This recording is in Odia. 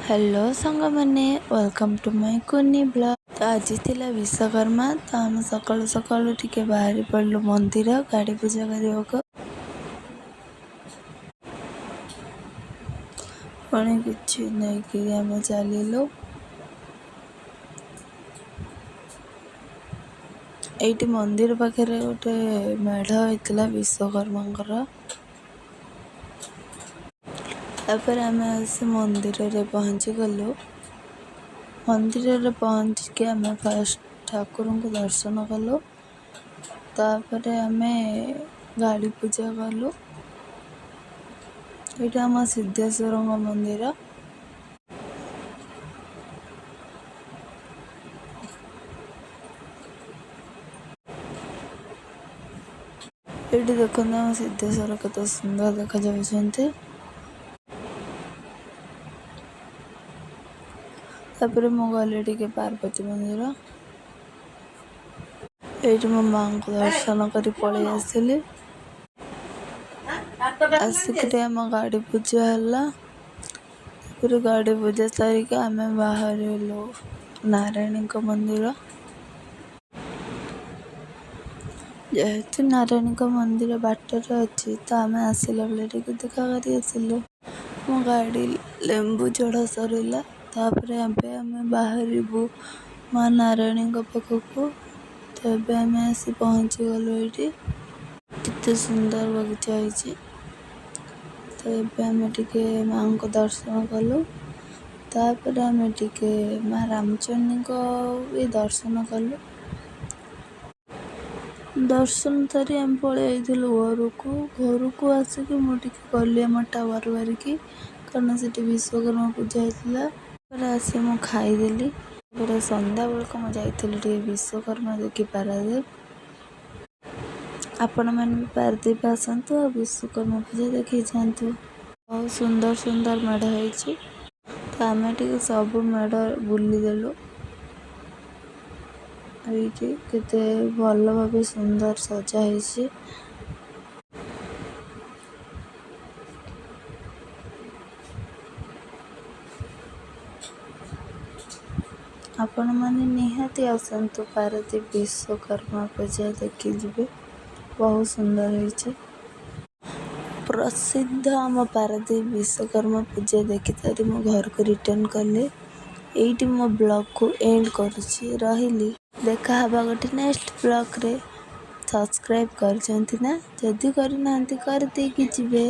ହ୍ୟାଲୋ ସାଙ୍ଗମାନେ, welcome to my କୁନି ବ୍ଲଗ୍। ତ ଆଜି ଥିଲା ବିଶ୍ୱକର୍ମା। ତ ଆମେ ସକାଳୁ ସକାଳୁ ଟିକେ ବାହାରି ପଡ଼ିଲୁ ମନ୍ଦିର ଗାଡ଼ି ପୂଜା କରିବାକୁ। ପୁଣି କିଛି ନେଇକିରି ଆମେ ଚାଲିଲୁ। ଏଇଠି ମନ୍ଦିର ପାଖରେ ଗୋଟେ ମେଢ଼ ହେଇଥିଲା ବିଶ୍ୱକର୍ମାଙ୍କର। ତାପରେ ଆମେ ଆସି ମନ୍ଦିରରେ ପହଞ୍ଚିଗଲୁ। ମନ୍ଦିରରେ ପହଞ୍ଚିକି ଆମେ ଫାଷ୍ଟ ଠାକୁରଙ୍କୁ ଦର୍ଶନ କଲୁ। ତାପରେ ଆମେ ଗାଡ଼ି ପୂଜା କଲୁ। ଏଇଟା ଆମ ସିଦ୍ଧେଶ୍ୱରଙ୍କ ମନ୍ଦିର। ଏଇଠି ଦେଖନ୍ତୁ, ଆମ ସିଦ୍ଧେଶ୍ୱର କେତେ ସୁନ୍ଦର ଦେଖାଯାଉଛନ୍ତି। ତାପରେ ମୁଁ ଗଲି ଟିକେ ପାର୍ବତୀ ମନ୍ଦିର। ଏଇଠି ମୋ ମାଆଙ୍କୁ ଦର୍ଶନ କରି ପଳେଇ ଆସିଲି। ଆସିକିରି ଆମ ଗାଡ଼ି ପୂଜା ହେଲା। ତାପରେ ଗାଡ଼ି ପୂଜା ସାରିକି ଆମେ ବାହାରିଲୁ ନାରାୟଣୀଙ୍କ ମନ୍ଦିର। ଯେହେତୁ ନାରାୟଣୀଙ୍କ ମନ୍ଦିର ବାଟରେ ଅଛି, ତ ଆମେ ଆସିଲା ବେଳେ ଟିକେ ଦେଖା କରି ଆସିଲୁ। ମୋ ଗାଡ଼ି ଲେମ୍ବୁ ଚଢ଼ା ସରିଲା। ତାପରେ ଏବେ ଆମେ ବାହାରିବୁ ମା ନାରାୟଣୀଙ୍କ ପାଖକୁ। ତ ଏବେ ଆମେ ଆସି ପହଞ୍ଚିଗଲୁ ଏଇଠି। କେତେ ସୁନ୍ଦର ବଗିଚା ହେଇଛି। ତ ଏବେ ଆମେ ଟିକେ ମାଆଙ୍କ ଦର୍ଶନ କଲୁ। ତାପରେ ଆମେ ଟିକେ ମା ରାମଚଣ୍ଡୀଙ୍କ ବି ଦର୍ଶନ କଲୁ। ଦର୍ଶନ ସାରି ଆମେ ପଳେଇ ଯାଇଥିଲୁ ଘରକୁ। ଘରକୁ ଆସିକି ମୁଁ ଟିକେ ଗଲି ଆମ ଟାୱାର ବାରିକି, କାରଣ ସେଠି ବିଶ୍ୱକର୍ମା ପୂଜା ହେଇଥିଲା। ତାପରେ ଆସି ମୁଁ ଖାଇଦେଲି। ତାପରେ ସନ୍ଧ୍ୟାବେଳକୁ ମୁଁ ଯାଇଥିଲି ଟିକେ ବିଶ୍ୱକର୍ମା ଦେଖି ପାରାଦ୍ୱୀପ। ଆପଣମାନେ ବି ପାରାଦ୍ୱୀପ ଆସନ୍ତୁ ଆଉ ବିଶ୍ୱକର୍ମା ପୂଜା ଦେଖିକି ଯାଆନ୍ତୁ। ବହୁତ ସୁନ୍ଦର ସୁନ୍ଦର ମେଢ଼ ହେଇଛି। ତ ଆମେ ଟିକେ ସବୁ ମେଢ଼ ବୁଲିଦେଲୁ। ଏଇଠି କେତେ ଭଲ ଭାବେ ସୁନ୍ଦର ସଜା ହେଇଛି। ଆପଣମାନେ ନିହାତି ଆସନ୍ତୁ, ପାରାଦ୍ୱୀପ ବିଶ୍ୱକର୍ମା ପୂଜା ଦେଖିଯିବେ। ବହୁତ ସୁନ୍ଦର ହେଇଛି। ପ୍ରସିଦ୍ଧ ଆମ ପାରାଦ୍ୱୀପ ବିଶ୍ୱକର୍ମା ପୂଜା ଦେଖିସାରି ମୁଁ ଘରକୁ ରିଟର୍ଣ୍ଣ କଲି। ଏଇଠି ମୋ ବ୍ଲଗ୍କୁ ଏଣ୍ଡ କରୁଛି। ରହିଲି, ଦେଖା ହେବା ଗୋଟେ ନେକ୍ସଟ ବ୍ଲଗ୍ରେ। ସବସ୍କ୍ରାଇବ୍ କରିଛନ୍ତି ନା? ଯଦି କରିନାହାନ୍ତି, କରିଦେଇକି ଯିବେ।